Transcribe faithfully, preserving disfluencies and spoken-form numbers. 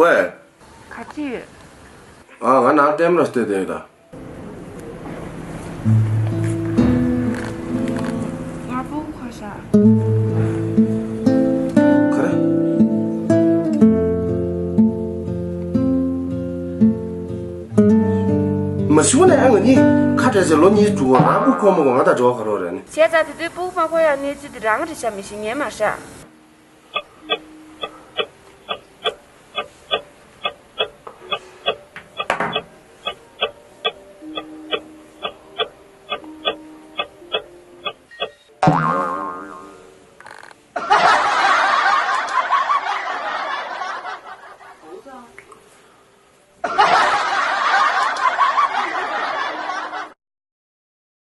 ཝེ། ག་ཅི་ཡོད། ཨ། ང་ནང་ལྟད་མོ་ལ་བལྟས་བསྡད་ཡོད་ད། ང་སྤུ་གུ་ཁོ་ཤ། ག་རེ། མ་ཞུ་ནས་ཨ། ང་གཉིས་ཁ་བྲལ་ཚེ་ལོ་གཉིས་དྲུག་གོ། ང་སྤུ་གུ་ཁོ་མ་གོ། ང་དང་འབྲེལ་བ་ག་རེ་རེད་ནི། བྱས་ཙང་དེ་དུས་སྤུ་གུ་མ་ཁོ་ཡག་གནས་ཚུལ་དེ་རང་རེད་ཤག་མི་ཤེས། ངས་མ་ཤག